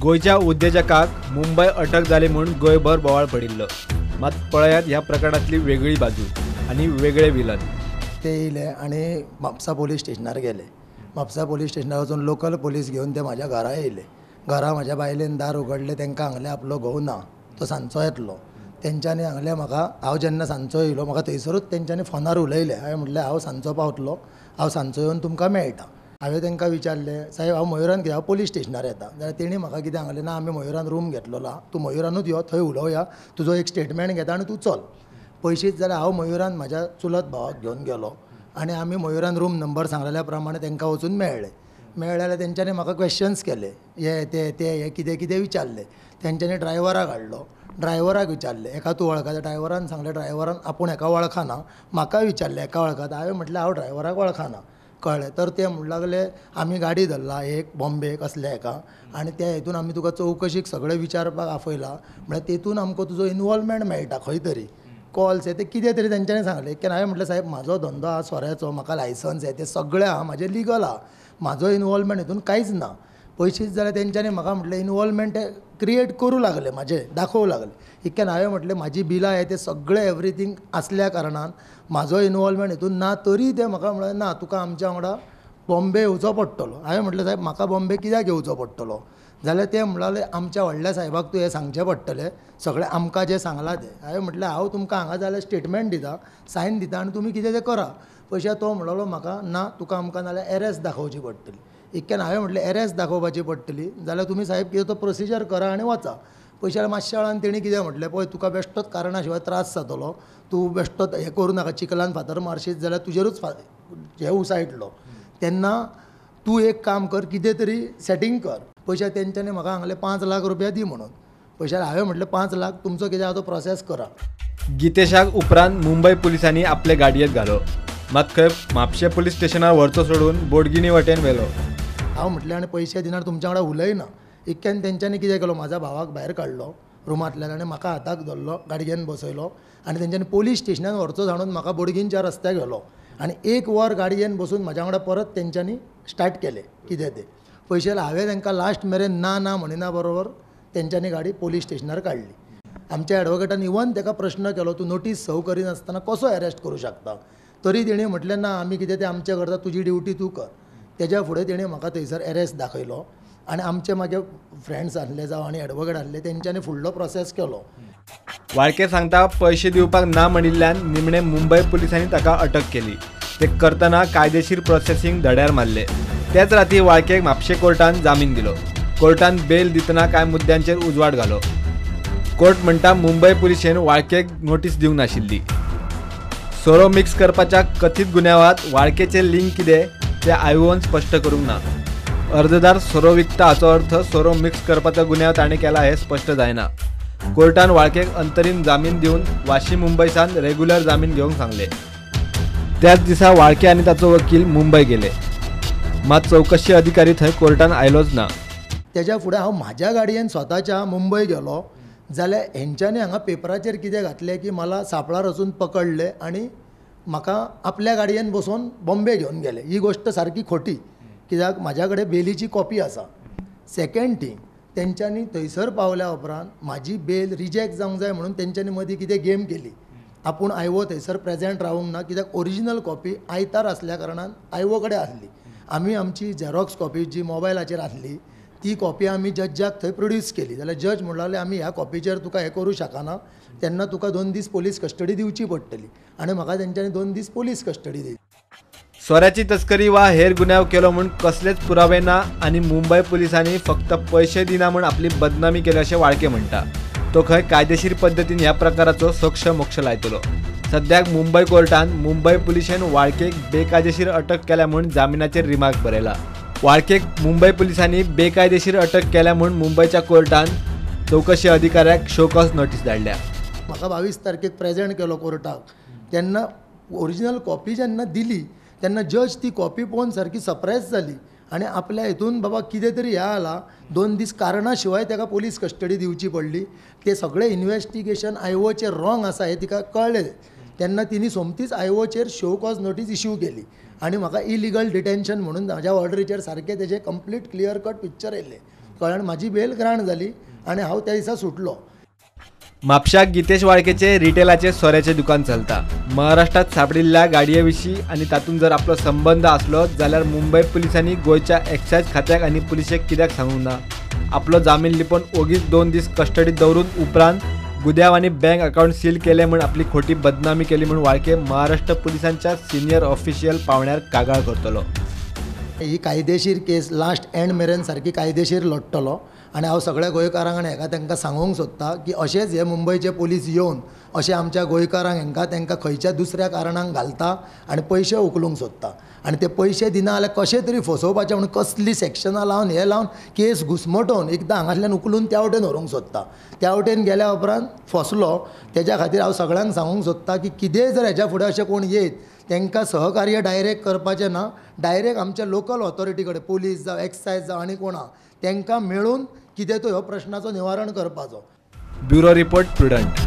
गोंयच्या उद्देजकाक मुंबय अटक जाली म्हूण गोंयभर बोवाळ पडिल्लो. मात पळयात ह्या प्रकरणांतली वेगळी बाजू आनी वेगळे विलन. ते येयले आनी म्हापसा पोलीस स्टेशनार गेले. म्हापसा पोलीस स्टेशनार वचून लोकल पोलीस घेवन ते म्हाज्या घरा येयले. घरा म्हाज्या बायलेन दार उगडलें. तांकां सांगलें आपलो घोव ना, तो सांजचो येतलो. तेंच्यांनी सांगलें म्हाका, हांव जेन्ना सांजचो येयलो म्हाका थंयसरूच तेंच्यांनी फोनार उलयलें. हांवें म्हटलें हांव सांजचो पावतलो, हांव सांजचो येवन तुमकां मेळटा. हांवें तांकां विचारलें साहेब हांव मयुरान कित्याक, हांव पोलीस स्टेशनार येता. जाल्यार तेणी म्हाका कितें सांगलें, ना आमी मयुरान रूम घेतलेलो आहा, तूं मयुरानूच यो, थंय उलोवया, तुजो एक स्टेटमेंट घेता आनी तूं चल. पयशीच जाल्यार हांव मयुरान म्हाज्या चुलत भावाक घेवन गेलो आनी आमी मयुरान रूम नंबर सांगलेल्या प्रमाणे तांकां वचून मेळ्ळे. मेळ्ळे जाल्यार तेंच्यांनी म्हाका क्वेश्चन्स केले, हे ते ते हे कितें कितें विचारलें. तेंच्यांनी ड्रायव्हराक हाडलो, ड्रायव्हराक विचारलें हेका तूं वळखता? ड्रायव्हरान सांगलें ड्रायव्हरान आपूण हेका वळखना. म्हाका विचारलें हेका वळखता? हांवें म्हटलें हांव ड्रायव्हराक वळखना. कळ्ळें? तर ते म्हणूंक लागले आमी गाडी धरला एक बॉम्बे कसल्या हेका आनी त्या हेतून आमी तुका चवकशीक सगळें विचारपाक आफयला, म्हळ्यार तेतून आमकां तुजो इनवॉल्वमेंट मेळटा खंय तरी, कॉल्स हे ते कितें तरी तेंच्यांनी सांगलें. कित्याक हांवें म्हटलें साहेब म्हाजो धंदो आहा सोऱ्याचो, म्हाका लायसन्स हे ते सगळें आहा, म्हाजें लिगल आहा, म्हाजो इनवॉल्वमेंट हितून कांयच ना. पयशीच जाल्यार तेंच्यांनी म्हाका म्हटलें इनवॉल्वमेंट क्रिएट करूं लागले, म्हाजें दाखोवं लागले. इतक्यान हांवें म्हटलें म्हाजी बिलां हे ते सगळें एवरीथींग आसल्या कारणान म्हाजो इनवॉल्वमेंट हितून ना, तरी ते म्हाका म्हणलें ना तुका आमच्या वांगडा बॉम्बे येवचो पडटलो. हांवें म्हटलें साहेब म्हाका बॉम्बे कित्याक येवचो पडटलो? जाल्यार ते म्हणले आमच्या व्हडल्या साहेबाक तूं हें सांगचें पडटलें सगळें आमकां जें सांगलां तें. हांवें म्हटलें हांव तुमकां हांगा जाल्यार स्टेटमेंट दिता, सायन दिता आनी तुमी कितें तें करा. पयशे तो म्हणलो म्हाका ना तुका आमकां नाल्यार एरेस्ट दाखोवची पडटली. इतक्यान हांवें म्हटलें एरेस्ट दाखोवपाची पडटली जाल्यार तुमी साहेब कितें तो प्रोसिजर करा आनी वचा. पयशे मातशा वेळान तेणी कितें म्हटलें, पळय तुका बेश्टोच कारणा शिवाय त्रास जातलो, तूं बेश्टोच हें करूं नाका, चिखलान फातर मारशीत जाल्यार तुजेरूच हें उसायटलो, तेन्ना तूं एक काम कर कितें तरी सेटींग कर. पयशे तेंच्यांनी म्हाका सांगलें 5 लाख रुपया दी म्हणून. पयशे हांवें म्हटलें 5 लाख तुमचो कितें आहा तो प्रोसेस करा. गीतेशाक उपरांत मुंबय पुलिसांनी आपले गाडयेंत घालो, मात खंय म्हापशें पुलीस स्टेशनार व्हरचो सोडून बोडगिणी वटेन व्हेलो. हांव म्हटलें आनी पयशे दिनार तुमच्या वांगडा उलयना. इतक्यान तेंच्यांनी कितें केलो, म्हाज्या भावाक भायर काडलो रुमांतल्यान आनी म्हाका हाताक धरलो, गाडयेन बसयलो आनी तेंच्यांनी पोलीस स्टेशनान व्हरचो जाणून म्हाका बोडगिणच्या रस्त्याक व्हेलो आनी 1 वर गाडयेन बसून म्हाज्या वांगडा परत तेंच्यांनी स्टार्ट केलें कितें तें. पयशे हांवें तांकां लास्ट मेरेन ना ना म्हणिना बरोबर तेंच्यांनी गाडी पोलीस स्टेशनार काडली. आमच्या एडवोकेटान इवन ताका प्रश्न केलो तूं नोटीस सर्व करिनासतना कसो एरेस्ट करूं शकता? तरी तेणी म्हटलें ना आमी कितें तें आमचें करता, तुजी ड्युटी तूं कर. तेज्या फुडें तेणी म्हाका थंयसर एरेस्ट दाखयलो आनी आमचे मागीर फ्रेंड्स आसले जावं आनी एडवोकेट आसले तेंच्यांनी फुडलो प्रोसेस केलो. वाळके सांगता पयशे दिवपाक ना म्हणिल्ल्यान निमणे मुंबय पुलिसांनी ताका अटक केली. ते करतना कायदेशीर प्रोसेसींग धड्यार मारले. त्याच राती वाळकेक म्हापशें कोर्टान जामीन दिलो. कोर्टान बेल दितना कांय मुद्द्यांचेर उजवाड घालो. कोर्ट म्हणटा मुंबय पुलिशेन वाळकेक नोटीस दिवंक नाशिल्ली. सोरो मिक्स करपाच्या कथीत गुन्यांवांत वाळकेचें लिंक कितें तें आयोगान स्पश्ट करूंक ना. अर्जदार सोरो विकता हाचो अर्थ सोरो मिक्स करपाचो गुन्यांव ताणें केला हें स्पश्ट जायना. कोर्टान वाळकेक अंतरीम जामीन दिवन वाशी मुंबयसान रेग्युलर जामीन घेवंक सांगलें. त्याच दिसा वाळके आनी ताचो वकील मुंबय गेले, मात चवकशी अधिकारी थंय कोर्टान आयलोच ना. तेज्या फुडें हांव म्हाज्या गाडयेन स्वताच्या मुंबय गेलो जाल्यार हेंच्यांनी हांगा पेपराचेर कितें घातलें की मला सापळार वचून पकडले आनी म्हाका आपल्या गाडयेन बसोवन बॉम्बे घेवन गेले. ही गोश्ट सारकी खोटी, कित्याक म्हाज्या कडेन बेलीची कॉपी आसा. सेकेंड थींग, तेंच्यांनी थंयसर पावल्या उपरांत म्हाजी बेल रिजेक्ट जावंक जाय म्हणून तेंच्यांनी मदीं कितें गेम केली. आपूण आयवो थंयसर प्रेजेंट रावूंक ना, कित्याक ओरिजिनल कॉपी आयतार आसल्या कारणान आयवो कडेन आसली. आमी आमची झेरॉक्स कॉपी जी मोबायलाचेर आसली ती कॉपी आमी जज्जाक थंय प्रोड्यूस केली. जाल्यार जज म्हणूंक लागले आमी ह्या कॉपीचेर तुका हें करूं शकना, तेन्ना तुका 2 दीस पोलीस कस्टडी दिवची पडटली आनी म्हाका तेंच्यांनी 2 दीस पोलीस कस्टडी दिली. सोऱ्याची तस्करी वा हेर गुन्यांव केलो म्हूण कसलेच पुरावे ना आनी मुंबय पुलिसांनी फक्त पयशे दिना म्हूण आपली बदनामी केली अशें वाळके म्हणटा. तो खंय कायदेशीर पद्दतीन ह्या प्रकाराचो सोक्ष मोक्ष लायतलो. सद्याक मुंबय कोर्टान मुंबय पुलिशेन वाळकेक बेकायदेशीर अटक केल्या म्हूण जामिनाचेर रिमार्क बरयला. वाळकेक मुंबय पुलिसांनी बेकायदेशीर अटक केल्या म्हूण मुंबयच्या कोर्टान चवकशी अधिकाऱ्याक शोकॉज नोटीस धाडल्या. म्हाका 22 तारखेक प्रेजेंट केलो कोर्टाक, तेन्ना ओरिजिनल कॉपी जेन्ना दिली तेन्ना जज ती कॉपी पळोवन सारकी सरप्रायज जाली आनी आपल्या हितून बाबा कितें तरी ह्या आला. 2 दीस कारणा शिवाय ताका पोलीस कस्टडी दिवची पडली. ते सगळें इन्वेस्टिगेशन आयओचेर रॉंग आसा हें तिका कळ्ळें तेन्ना तिणी सोमतीच आयओचेर शो कॉज नोटीस इश्यू केली आनी म्हाका इलिगल डिटेन्शन म्हणून म्हाज्या ऑर्डरीचेर सारकें तेजें कंप्लीट क्लियर कट पिक्चर येयलें. कळ्ळें. म्हाजी बेल ग्रांट जाली आनी हांव त्या दिसा सुटलो. म्हापशाक गितेश वाळकेचे रिटेलाचे सोऱ्याचे दुकान चलता. महाराष्ट्रात सापडिल्ल्या गाडये विशीं आनी तातूंत जर आपलो संबंद आसलो जाल्यार मुंबय पुलिसांनी गोंयच्या एक्सायज खात्याक आनी पुलिशेक कित्याक सांगूंक ना? आपलो जामीन लिपोवन ओगीच 2 दीस कस्टडीत दवरून उपरांत गुद्यांव आनी बँक अकावंट सील केले म्हूण आपली खोटी बदनामी केली म्हूण वाळके महाराष्ट्र पुलिसांच्या सिनियर ऑफिशियल पावण्यार कागाळ करतलो. ही कायदेशीर केस लास्ट एंड मेरेन सारकी कायदेशीर लडटलो आनी हांव सगळ्या गोंयकारांक आनी हेका तांकां सांगूंक सोदता की अशेंच हे मुंबयचे पोलीस येवन अशें आमच्या गोंयकारांक हेंकां तांकां खंयच्या दुसऱ्या कारणांक घालता आनी पयशे उखलूंक सोदता आनी ते पयशे दिना जाल्यार कशें तरी फसोवपाचें म्हणून कसली सेक्शनां लावन हे लावन केस घुसमटोवन एकदां हांगासल्यान उखलून त्या वटेन व्हरूंक सोदता. त्या वटेन गेल्या उपरांत फसलो. तेज्या खातीर हांव सगळ्यांक सांगूंक सोदता की कितेंय जर हेज्या फुडें अशें कोण येयत तांकां सहकार्य डायरेक्ट करपाचें ना, डायरेक्ट आमच्या लोकल ऑथॉरिटी कडेन पोलीस जावं एक्सायज जावं आनी कोण आहा तांकां मेळून कितें तो ह्यो प्रश्नाचो निवारण करपाचो. Bureau report, Prudent.